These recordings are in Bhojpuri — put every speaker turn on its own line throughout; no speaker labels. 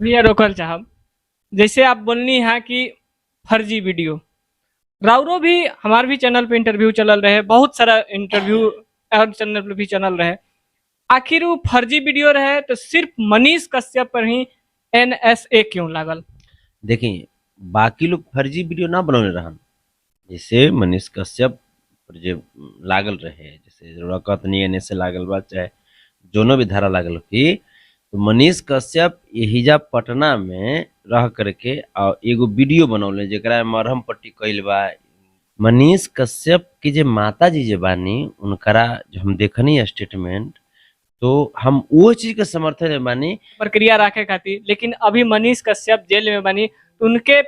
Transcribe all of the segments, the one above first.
भैया रोकल चाहब, जैसे आप बोलनी है कि फर्जी वीडियो राउरो भी हमार भी चैनल पे इंटरव्यू चलल रहे, बहुत सारा इंटरव्यू और चैनल पे भी चलल रहे। आखिर वो फर्जी वीडियो रहे तो सिर्फ मनीष कश्यप पर ही एनएसए क्यों लागल?
देखिए, बाकी लोग फर्जी वीडियो ना बनौले रहन। जैसे मनीष कश्यप पर जे लागल रहे, जैसे रकत एन से लागल बा, चाहे जोनो भी धारा लागल की, तो मनीष कश्यप एहिजा पटना में रह करके आ एगो वीडियो बनौले जेकरा में मरहम पट्टी कइल बा। मनीष कश्यप के जे माता जी जे बानी, उनकरा जो हम देखनी स्टेटमेंट, तो हम वो चीज के समर्थन में बानी।
प्रक्रिया रखे खातिर, लेकिन अभी मनीष कश्यप जेल में बनी तो उनके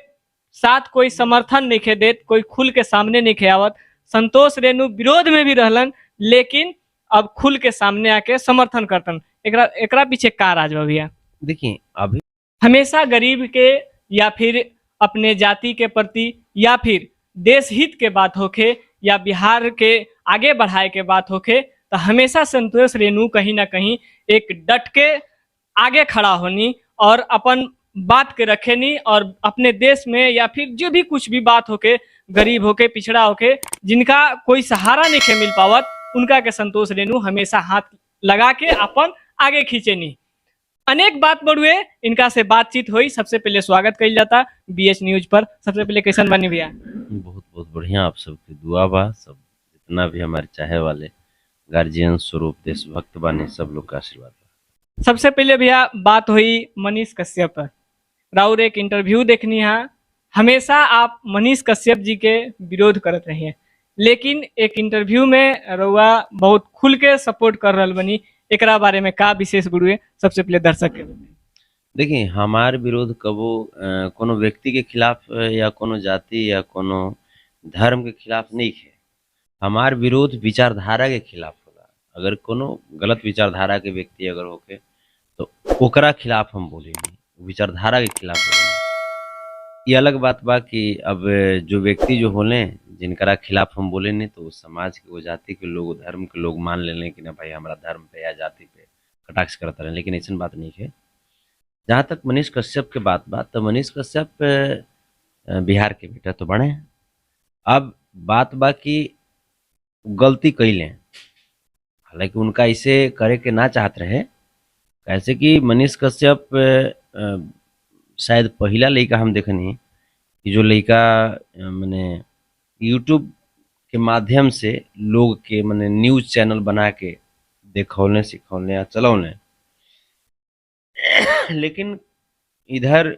साथ कोई समर्थन नहीं खे देत, कोई खुल के सामने नहीं खे आवत। संतोष रेणु विरोध में भी रहलन, लेकिन अब खुल के सामने आके समर्थन करतन। एकरा एकरा पीछे का राज बा भैया?
देखिए, अभी
हमेशा गरीब के या फिर अपने जाति के प्रति या फिर देश हित के बात होखे या बिहार के आगे बढ़ाए के बात होखे, तो हमेशा संतोष रेणु कहीं ना कहीं एक डट के आगे खड़ा होनी और अपन बात के रखेनी और अपने देश में या फिर जो भी कुछ भी बात होके, गरीब होके, पिछड़ा होके, जिनका कोई सहारा नहीं के मिल पावत, उनका के संतोष रेणु हमेशा हाथ लगा के अपन आगे खींचेनी। अनेक बात बढ़ुए, इनका से बातचीत हुई। सबसे पहले स्वागत कइल जाता बीएच न्यूज पर। सबसे पहले कैसन बनी भैया?
बहुत बहुत बढ़िया, आप सबके दुआ बा। सब जितना भी हमारे चाहे वाले गार्जियन स्वरूप देशभक्त बानी, सब लोग का आशीर्वाद बा।
सबसे पहले भैया बात हुई मनीष कश्यप पर। राउर एक इंटरव्यू देखनी है, हमेशा आप मनीष कश्यप जी के विरोध करत रही हैं, लेकिन एक इंटरव्यू में रउआ बहुत खुल के सपोर्ट कर रहल बनी। एकरा बारे में का विशेष गुरुए, सबसे पहले दर्शक के बताई।
देखिए, हमार विरोध कबो कोनो व्यक्ति के खिलाफ या कोनो जाति या कोनो धर्म के खिलाफ नहीं है। हमार विरोध विचारधारा के खिलाफ होला। अगर कोनो गलत विचारधारा के व्यक्ति अगर होके तो ओकरा खिलाफ हम बोलेंगे, विचारधारा के खिलाफ बोलेंगे। ये अलग बात बा कि अब जो व्यक्ति जो होले जिनकरा खिलाफ हम बोले नहीं, तो उस समाज के, वो जाति के लोग, धर्म के लोग मान लेले कि ना भाई, हमारा धर्म पे या जाति पे कटाक्ष करता रहे, लेकिन ऐसा बात नहीं है। जहाँ तक मनीष कश्यप के बात बात, तो मनीष कश्यप बिहार के बेटा तो बने हैं। अब बात बा कि गलती कैले, हालांकि उनका इसे करे के ना चाहत रहे। कैसे कि मनीष कश्यप शायद पहिला लड़का हम देखनी कि जो लड़का मने यूट्यूब के माध्यम से लोग के मने न्यूज चैनल बना के देखौले, सिखौले या चलौले। लेकिन इधर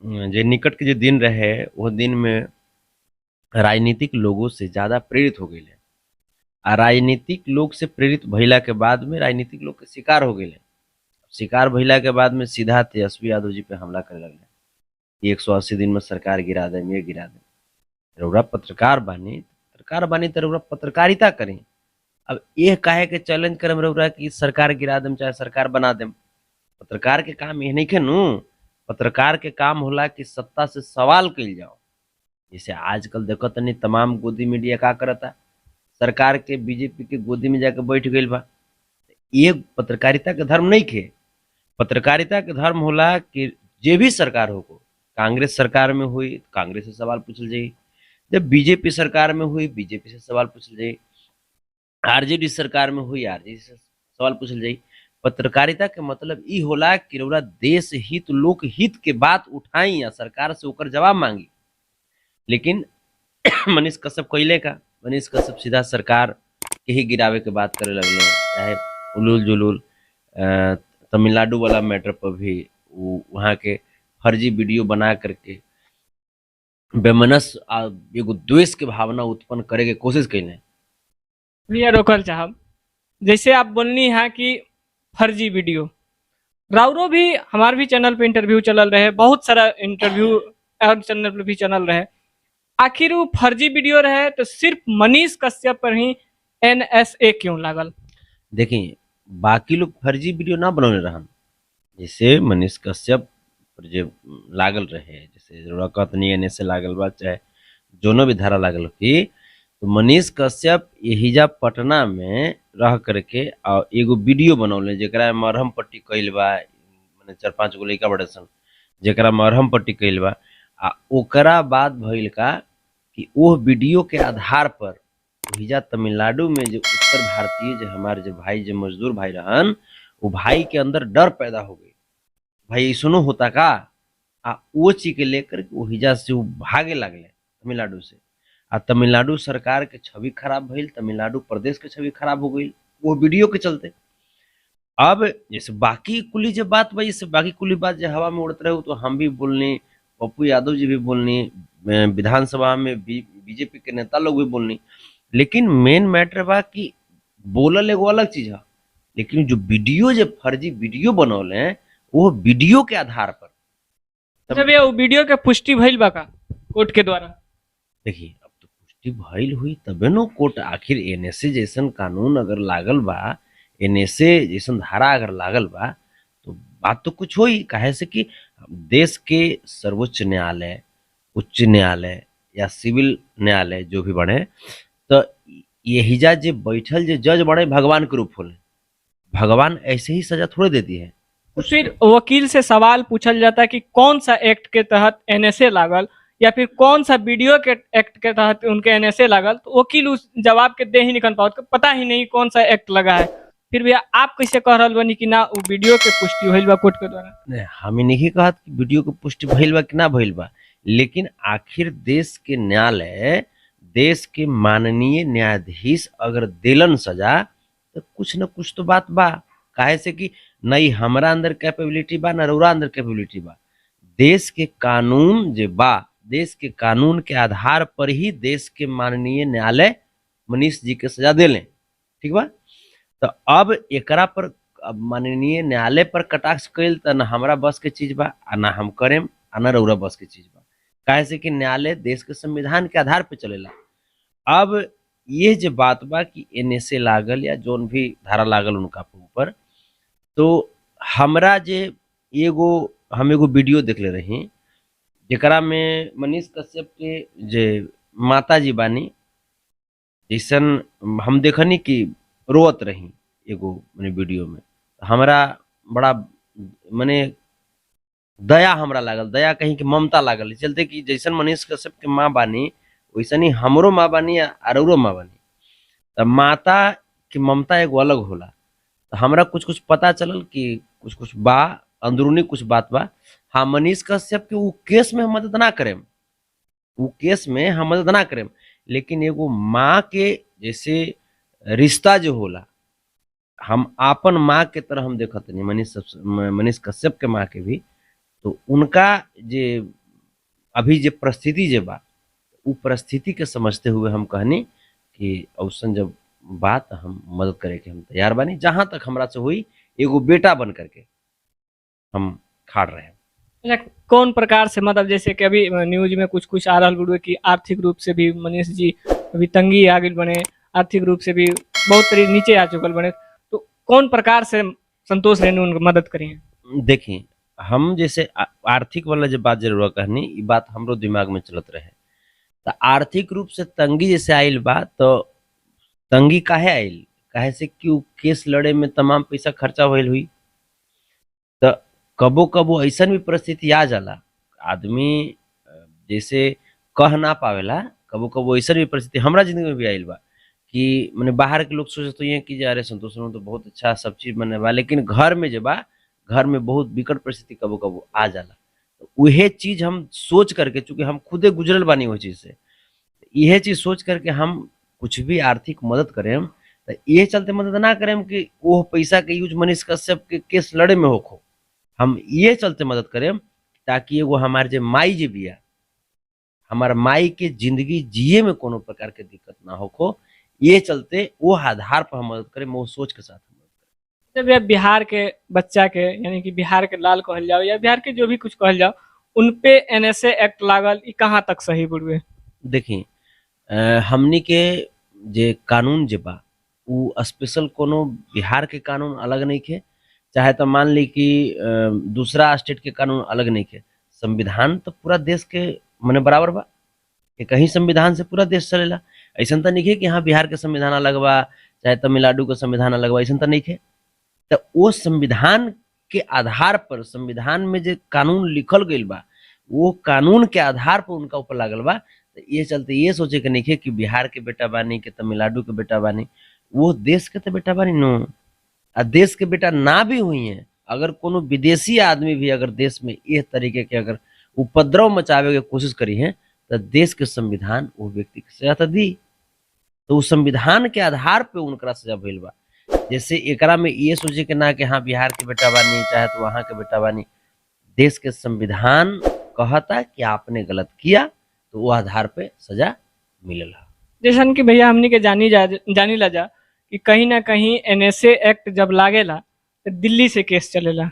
जे निकट के जो दिन रहे, वो दिन में राजनीतिक लोगों से ज़्यादा प्रेरित हो गए आ राजनीतिक लोग से प्रेरित भइला के बाद में राजनीतिक लोग के शिकार हो गए। शिकार भइला के बाद में सीधा तेजस्वी यादव जी पे हमला करे लगले, 180 दिन में सरकार गिरा देम, ये गिरा देम। रउरा पत्रकार बानी, पत्रकार बानी तो रउरा पत्रकारिता करी। अब ये काहे के चैलेंज करम रउरा कि सरकार गिरा देम चाहे सरकार बना देम? पत्रकार के काम ये नहीं नु। पत्रकार के काम होला कि सत्ता से सवाल कइल जाओ। जैसे आजकल देखत तनी तमाम गोदी मीडिया का करता, सरकार के, बीजेपी के गोदी में जाके बैठ गइल बा। ये पत्रकारिता के धर्म नहीं खे। पत्रकारिता के धर्म होला कि जे भी सरकार हो, को कांग्रेस सरकार में हुई, कांग्रेस से सवाल पूछल जाई। जब बीजेपी सरकार में हुई, बीजेपी से सवाल पूछल जाई। आरजेडी सरकार में हुई, आरजेडी से सवाल पूछल जाई। पत्रकारिता के मतलब ई होला कि रउरा देश हित, लोक हित के बात उठाई या सरकार से ओकर जवाब मांगी। लेकिन मनीष कश्यप कैले का? मनीष कश्यप सीधा सरकार के ही गिरावे के बात करे लगले, चाहे उलूल जुलूल तमिलनाडु वाला मैटर पर भी वो वहाँ के फर्जी वीडियो बना करके बेमनस आ एगो द्वेष के भावना उत्पन्न करे के कोशिश कैले।
भैया रोकल चाहब, जैसे आप बोलनी है कि फर्जी वीडियो राउरो भी हमार भी चैनल पे इंटरव्यू चलल रहे, बहुत सारा इंटरव्यू और चैनल पे भी चलल रहे। आखिर वो फर्जी वीडियो रहे तो सिर्फ मनीष कश्यप पर ही एनएसए क्यों लागल?
देखिए, बाकी लोग फर्जी वीडियो ना बनौले रहन। जैसे मनीष कश्यप पर जे लागल रहे, जैसे रकत एन से लागल बा, चाहे जोनो भी धारा लागल की, तो मनीष कश्यप एहिजा पटना में रह करके आ एगो वीडियो बनौले जेकरा में मरहम पट्टी कइल बा, मने चार पांच गो लइका बड़े सन। जेकरा मरहम पट्टी कइल बा। आ ओकरा बाद भइल का कि ओह वीडियो के आधार पर ओहिजा तमिलनाडु में जो उत्तर भारतीय जो हमारे जो भाई जो मजदूर भाई रहन, वो भाई के अंदर डर पैदा हो गई, भाई ऐसनो होता का। आ वो चीज के लेकर के ओहिजा से वो भागे लगले तमिलनाडु से। आ तमिलनाडु सरकार के छवि खराब भइल, तमिलनाडु प्रदेश के छवि खराब हो गई वो वीडियो के चलते। अब जैसे बाकी कुली जो बात भाई, जैसे बाकी कुली बात जो हवा में उड़ते रहे तो हम भी बोलनी, पप्पू यादव जी भी बोलनी, विधानसभा में बीजेपी के नेता लोग भी बोलनी, लेकिन मेन मैटर बा कि बोलल एगो अलग चीज है, लेकिन जो वीडियो जो फर्जी वीडियो बनौले हैं वो वीडियो के आधार पर।
अच्छा भैया, वो वीडियो के पुष्टि भइल बा का कोर्ट के द्वारा?
देखिए, अब तो पुष्टि भइल हुई तबे नो कोर्ट, आखिर एनएसए जैसन कानून अगर लागल बा, एनएसए जैसन धारा अगर लागल बा तो बात तो कुछ होई। काहे से कि देश के सर्वोच्च न्यायालय, उच्च न्यायालय या सिविल न्यायालय जो भी बने, तो यहीजा जे बैठल जे जज बने भगवान के रूप होले, भगवान ऐसे ही सजा थोड़े देती है।
तो फिर वकील से सवाल पूछल जाता है कि कौन सा एक्ट के तहत एनएसए लागल या फिर कौन सा वीडियो के एक्ट के तहत उनके एनएसए लागल, तो वकील उस जवाब के दे ही नहीं पाओ, पता ही नहीं कौन सा एक्ट लगा है। फिर भैया आप कैसे कह रहल बनी कि ना वो वीडियो के पुष्टि भइल बा कोर्ट के द्वारा?
नहीं, हम नहीं कहत कि वीडियो के पुष्टि भइल बा कि ना भइल बा, लेकिन आखिर देश के न्यायालय, देश के माननीय न्यायाधीश अगर देलन सजा तो कुछ न कुछ तो बात बा। काहे से कि नहीं हमरा अंदर कैपेबिलिटी बा ना रउरा अंदर कैपेबिलिटी बा। देश के कानून जे बा, देश के कानून के आधार पर ही देश के माननीय न्यायालय मनीष जी के सजा देले, ठीक बा। तो अब एकरा पर अब माननीय न्यायालय पर कटाक्ष कइल त ना हमरा बस के चीज बा आ ना हम करेम आ ना रउरा बस के चीज बा। काहे से कि न्यायालय देश के संविधान के आधार पे चलेला। अब ये जो बात बा कि एनएसए लागल या जोन भी धारा लागल उनका ऊपर, तो हमरा जे एगो हम एगो वीडियो देखले रही जेकरा में मनीष कश्यप के जे माता जी बानी, जैसन हम देखनी कि रोअत रही एगो मने वीडियो में, हमरा बड़ा मने दया हमरा लागल, दया कहीं कि ममता लागल। चलते कि जैसन मनीष कश्यप के माँ बानी वैसन ही हमरो माँ बानी आ रउरो माँ बानी, त माता के ममता एगो अलग होला। तो हमरा कुछ कुछ पता चलल कि कुछ कुछ बा अंदरूनी कुछ बात बा। हाँ, मनीष कश्यप के उ केस में हम मदद ना करेम, उ केस में हम मदद ना करेम, लेकिन एगो माँ के जैसे रिश्ता जो होला, हम आपन माँ के तरह हम देखत नहीं मनीष कश्यप के माँ के भी, तो उनका जे अभी जे परिस्थिति जे बा उ परिस्थिति के समझते हुए हम कहनी कि औसन जब बात हम मदद करे के हम तैयार बानी, जहाँ तक हमरा से हुई एगो बेटा बन करके हम खाड़ रहे।
अच्छा, कौन प्रकार से मतलब जैसे कि अभी न्यूज में कुछ कुछ आ रहा बुढ़वे कि आर्थिक रूप से भी मनीष जी अभी तंगी आ गई बने, आर्थिक रूप से भी बहुत तरी नीचे आ चुकल बने, तो कौन प्रकार से संतोष रेणु उनको मदद करी है?
देखिए, हम जैसे आर्थिक वाला जो बात जरूर कहनी, ये बात हमरो दिमाग में चलत रहे। तो आर्थिक रूप से तंगी जैसे आयल बा, तो तंगी काहे आयल? काहे से कि उ केस लड़े में तमाम पैसा खर्चा होइल हुई। तो कबो कबो ऐसा भी परिस्थिति आ जाला, आदमी जैसे कह ना पावेला, कबो कबो ऐसा भी परिस्थिति हमरा जिंदगी में भी आयल बा कि मने बाहर के लोग सोचते हैं कि अरे संतोष तो बहुत अच्छा सब चीज मने बा, लेकिन घर में जब बा, घर में बहुत विकट परिस्थिति कबो कबो आ जाला। तो वह चीज हम सोच करके, चूंकि हम खुदे गुजरल बानी वो चीज से, यह चीज सोच करके हम कुछ भी आर्थिक मदद करें तो ये चलते मदद ना करें कि वो पैसा के यूज मनीष कश्यप के केस लड़े में होखो, हम ये चलते मदद करें ताकि एगो हमारे जे माई जे बिया, हमार माई के जिंदगी जिए में कोनो प्रकार के दिक्कत ना होखो, ये चलते वो आधार पर हम मदद करें, वो सोच के साथ हम मदद करें।
जब यह बिहार के बच्चा के यानी कि बिहार के लाल कहल जाओ या बिहार के जो भी कुछ कहल जाओ, उन पे एनएसए एक्ट लागल, ई कहाँ तक सही बुढ़वे?
देखिए, हमनी के जे कानून जे बा उ स्पेशल कोनो बिहार के कानून अलग नहीं खे, चाहे तो मान ली कि दूसरा स्टेट के कानून अलग नहीं खे। संविधान तो पूरा देश के मने बराबर बा, कि कहीं संविधान से पूरा देश चलेला। ऐसा तो नहीं है कि हाँ बिहार के संविधान अलग बा, चाहे तमिलनाडु के संविधान अलग बा, ऐसा तो नहीं है। तो वो संविधान के आधार पर संविधान में जो कानून लिखल गईल बा वो कानून के आधार पर उनका ऊपर लागल बा। तो ये चलते ये सोचे के नहीं कि बिहार के बेटा बानी के तमिलनाडु के बेटा बानी, वो देश के तो बेटा बानी नो। आ देश के बेटा ना भी हुई है, अगर कोनो विदेशी आदमी भी अगर देश में ये तरीके के अगर उपद्रव मचावे के कोशिश करी है तो देश के संविधान वो व्यक्ति के सजा तो दी। तो उस संविधान के आधार पे उनका सजा भइल बा। जैसे एकरा में ये सोचे के ना कि हाँ बिहार के बेटा बानी चाहे तो वहाँ के बेटा बानी, देश के संविधान कहता कि आपने गलत किया तो वो आधार पे सजा मिलल।
जैसन कि भैया हमनी के जानी ला जा कि कहीं ना कहीं एनएसए एक्ट जब लागेला तो दिल्ली से केस चलेला,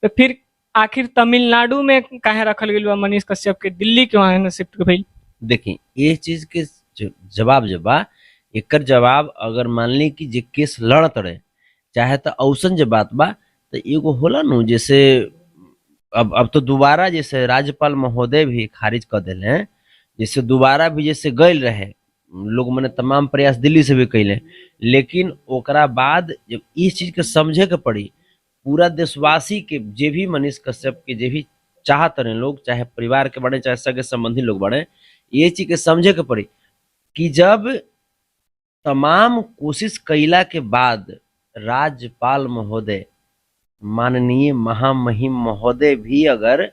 तो फिर आखिर तमिलनाडु में काहे रखल गइल बा मनीष कश्यप के, दिल्ली क्यों आने शिफ्ट भइल?
देखी ये चीज के जवाब जब बा, एकर जवाब अगर मान ली कि जे केस लड़त रहे चाहे तो औसन जे बात बा तो एगो होला नु, जैसे अब तो दोबारा जैसे राज्यपाल महोदय भी खारिज कर दिले हैं, जैसे दोबारा भी जैसे गए रहे लोग मने तमाम प्रयास दिल्ली से भी कैले, लेकिन ओकरा बाद जब इस चीज के समझे के पड़ी पूरा देशवासी के, जे भी मनीष कश्यप के जे भी चाहत रहे लोग, चाहे परिवार के बड़े चाहे सगे संबंधी लोग बड़े, ये चीज के समझे के पड़ी कि जब तमाम कोशिश कैला के बाद राज्यपाल महोदय माननीय महामहिम महोदय भी अगर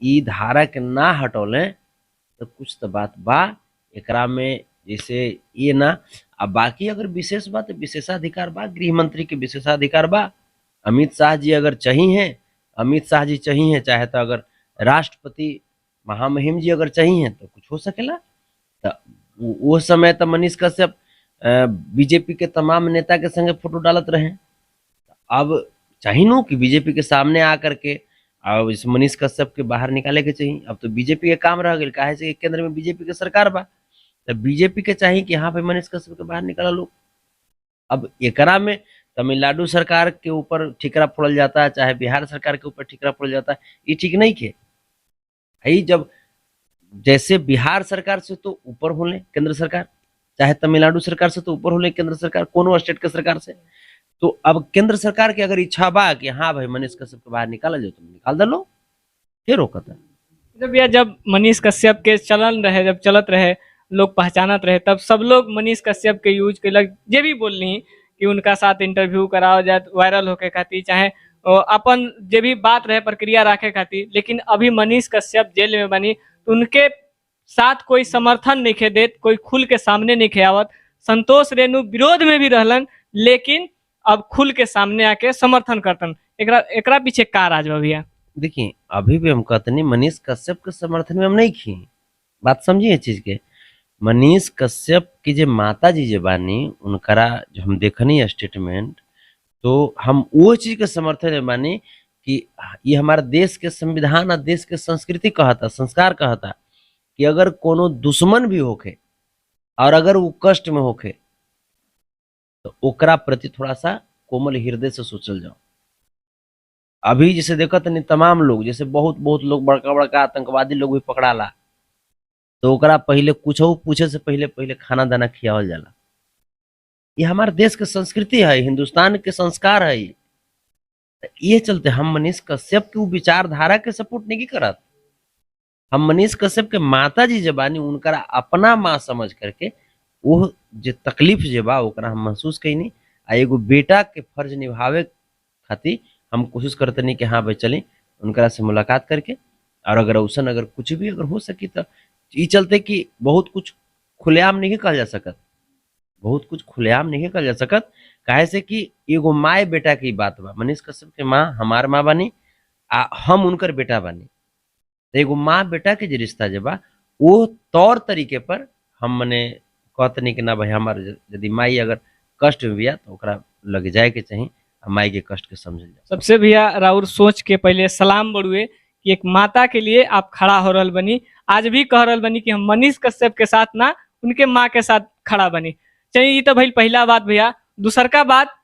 ई धारा के ना हटौले तो कुछ तो बात बा एकरा में, जैसे ये ना। आ बाकी अगर विशेष बात विशेषाधिकार बा, गृह मंत्री के विशेषाधिकार बा, अमित शाह जी अगर चाहिए, अमित शाह जी चाहिए, चाहे तो अगर राष्ट्रपति महामहिम जी अगर चाहिए तो कुछ हो सकेला। तो वो समय तो मनीष कश्यप बीजेपी के तमाम नेता के संगे फोटो डालत रहे, अब चाहिए नो कि बीजेपी के सामने आकर के अब इस मनीष कश्यप के बाहर निकाले के चाहिए। अब तो बीजेपी के काम रह गया, काहे से केंद्र में बीजेपी के सरकार बा, तो बीजेपी के चाहिए कि हाँ भाई मनीष कश्यप के बाहर निकाला लोग। अब एकरा में तमिलनाडु सरकार के ऊपर ठिकरा फोड़ल जाता है चाहे बिहार सरकार के ऊपर ठिकरा फोड़ल जाता है, ये ठीक नहीं के। जब जैसे बिहार सरकार से तो ऊपर होले केंद्र सरकार, चाहे तमिलनाडु सरकार से तो ऊपर होले केंद्र सरकार, कोनो स्टेट के सरकार से, तो अब केंद्र सरकार के अगर इच्छा बा कि हाँ भाई मनीष कश्यप के बाहर निकाला जाए तो निकाल दलो, फिर रोकता।
जब या जब मनीष कश्यप के चलन रहे, जब चलत रहे, लोग पहचानत रहे, तब सब लोग मनीष कश्यप के यूज कैलक, जे भी बोलनी कि उनका साथ इंटरव्यू कराओ जाए वायरल होके खातिर, चाहे अपन जे भी बात रहे प्रक्रिया रखे खातिर। लेकिन अभी मनीष कश्यप जेल में बनी तो उनके साथ कोई समर्थन नहीं खे देत, कोई खुल के सामने नहीं खे आवत। संतोष रेणु विरोध में भी रहलन, लेकिन अब खुल के सामने आके समर्थन करतन। एकरा एकरा पीछे का राज बा भैया?
देखिए अभी भी हम कहते नहीं मनीष कश्यप के समर्थन में हम नहीं खी, बात समझिए चीज के। मनीष कश्यप की जे माता जी जे बानी उनकरा जो हम देखनी स्टेटमेंट, तो हम वो चीज के समर्थन में बानी कि ये हमारा देश के संविधान और देश के संस्कृति कहता, संस्कार कहता कि अगर कोनो दुश्मन भी होखे और अगर वो कष्ट में होखे तो ओकरा प्रति थोड़ा सा कोमल हृदय से सोचल जाओ। अभी जैसे देखत नहीं तमाम लोग, जैसे बहुत बहुत लोग बड़का बड़का आतंकवादी लोग भी पकड़ाला तो ओकरा पहले कुछ पूछे से पहले पहले खाना दाना खियावल जाला। ये हमारे देश के संस्कृति है, हिंदुस्तान के संस्कार है। ये चलते हम मनीष कश्यप के विचारधारा के सपोर्ट नहीं करत। हम मनीष कश्यप के माता जी जे बानी उनका अपना माँ समझ करके वो जे तकलीफ जे बा ओकरा हम महसूस कैनी आ एगो बेटा के फर्ज निभावे खातिर हम कोशिश करते नहीं कि हाँ भाई चली उनकरा से मुलाकात करके, और अगर औसन अगर कुछ भी अगर हो सकी तो ये चलते कि बहुत कुछ खुलेआम नहीं कहल जा सकत, बहुत कुछ खुलेआम नहीं कहल जा सकत। काहे से कि एगो माए बेटा की बात बा, मनीष कश्यप के माँ हमार माँ बानी आ हम उनकर बेटा बानी, तो एगो माँ बेटा के जे रिश्ता जे बा वो तौर तरीके पर हम मने कहते नहीं कि ना भाई हमार यदि माई अगर कष्ट में बिया तो ओकरा लग जाए के चाही आ माई के कष्ट के समझल जाए।
सबसे भैया राउर सोच के पहले सलाम बड़ुए कि एक माता के लिए आप खड़ा हो रहल बनी, आज भी कह रहल बनी कि हम मनीष कश्यप के साथ ना उनके माँ के साथ खड़ा बनी। चलिए ये तो भइल पहला बात भैया। दूसरका बात